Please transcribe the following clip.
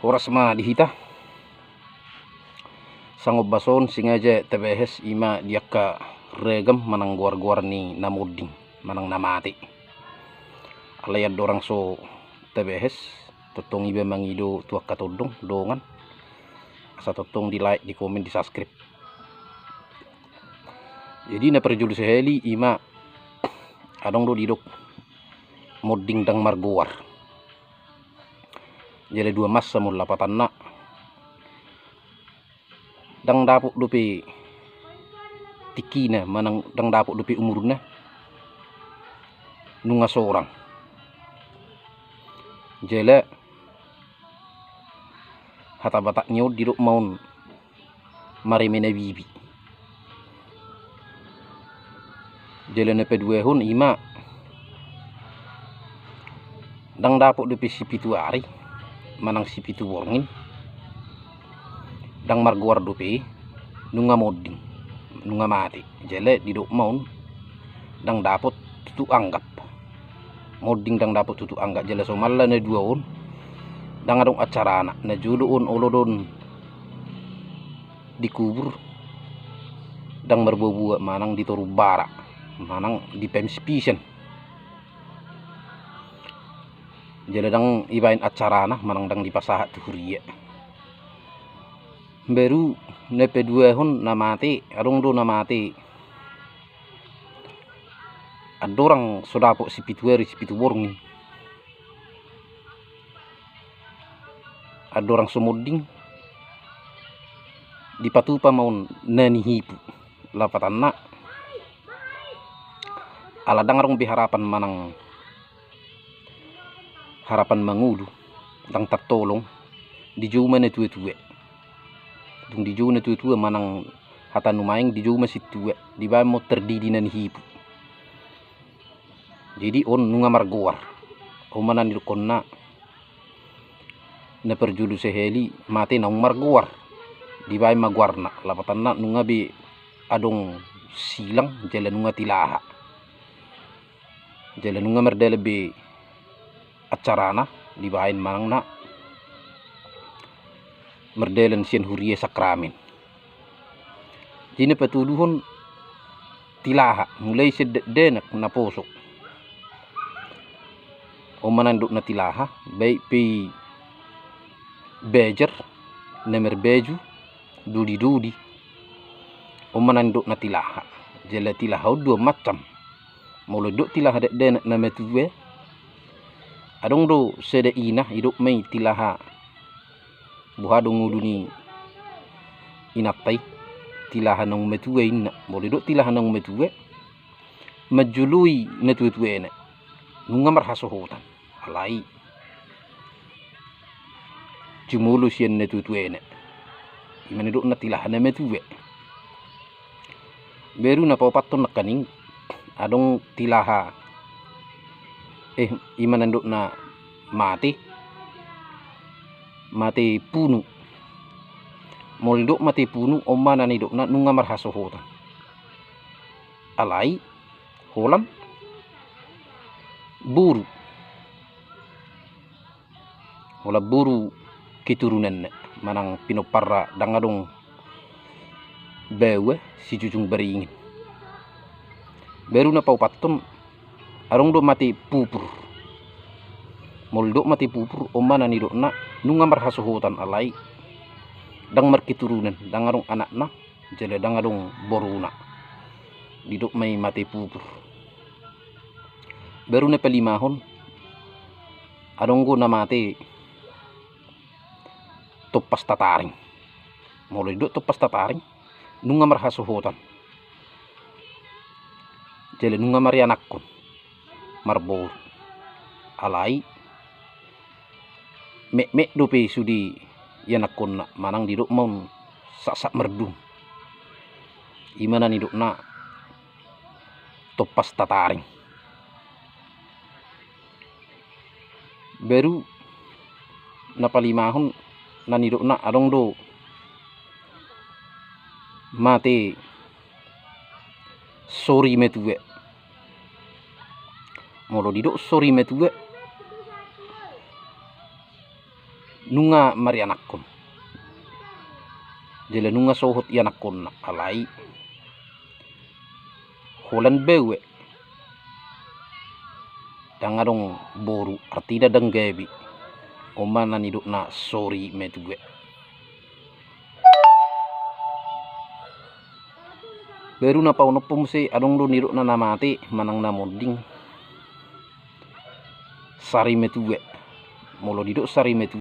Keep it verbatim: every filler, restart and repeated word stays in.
Horas ma di hita. Sangombas on sengaja tabehes ima di angka ragam manang goar-goar ni na monding manang na mate. Alai andorang so tabehes, tongtong iba mangido tu angka tondong dongan, asa tongtong di like, di komen, di subscribe. Jadi na parjolo sahali ima, adong do didok monding ndang margoar. Jala dua masa ma on lapatanna, ndang dapot dope tingkina manang ndang dapot dope umurna nunga sorang. Jala hata Batak ni on didok ma on mareme na bibi. Jala na paduahon ima, ndang dapot dope sipitu ari manang sipitu borngin, ndang margoar dope, nunga monding, nunga mate. Jala didok ma on ndang dapot tutu anggap. Monding ndang dapot tutu anggap. Jala somalna na dua on, ndang adong acarana. Na jolo on olo do on dikubur, ndang marboaboa manang di toru bara manang di paimspisen. Jala ndang ibaen acarana manang ndang dipasahat tu huria. Baru na paduahon na mate, adong do na mate andorang so dapot sipitu ari sipitu borngin. Andorang so monding, dipatupa ma on na nihipu. Lapatanna, ala ndang adong be harapan manang harapan mangolu, ndang tartolong, dijou ma na tuatua. Dung dijou na tuatua manang hata nuaeng, dijou ma sintua, dibaen ma on tardidi na nihipu. Jadi on nunga margoar. On ma na nidokkonna, na parjolo sahali mate naung margoar, dibaen ma goarna. Lapatanna nunga be adong silang jala nunga tilaha. Jala nunga mardalan be acarana dibaen manang na mardalan sian huria sakramen. Jadi na patoluhon tilaha, mulai sian dakdanak naposo. On ma na nidokna tilaha, baik pe i bajar, na marbaju, doli-doli. On ma na nidokna tilaha. Jala tilaha on dua macam. Molo didok tilaha dakdanak na matua, adong do sada ina, didok ma i tilaha boha do ngolu ni inanta i, tilaha naung matua inna. Molo didok tilaha naung matua, manjoloi na tuatuana, nunga marhasohotan. Alai jumolo sian na tuatuana. Ima na nidokna tilaha na matua. Baru na paopathon nangkaning, adong tilaha, eh, ima na nidokna mate, mate punu. Molo didok mate punu, on ma na nidokna nunga marhasohotan. Alai holan boru. Holan boru keturunanna manang pinomparna, ndang adong baoa sijujung baringin. Baru na paopathon, adong do mate pupur. Molo didok mate pupur, on ma na nidokna nunga marhasohotan, alai ndang marketurunan, ndang adong anakna, jala ndang adong boruna. Didok ma i mate pupur. Baru na palimahon, adong do na mate tompas tataring. Molo didok tompas tataring, nunga marhasohotan. Jala nunga marianakhon, marboru. Alai metmet dope sude ianakhonna, manang didok ma on saksat mardum. Ima na nidokna tompas tataring. Baru na palimahon na nidokna adong do mate sori matua. Molo didok sori matua, Nunga marianakhon. Jala nunga sohot ianakhonna, alai holan baoa. Ndang adong boru, artina ndang gabe. On ma na nidokna sori matua. Baru na paonomhon muse, adong do nidokna na mate manang na monding, sari matua. Molo didok sari matua,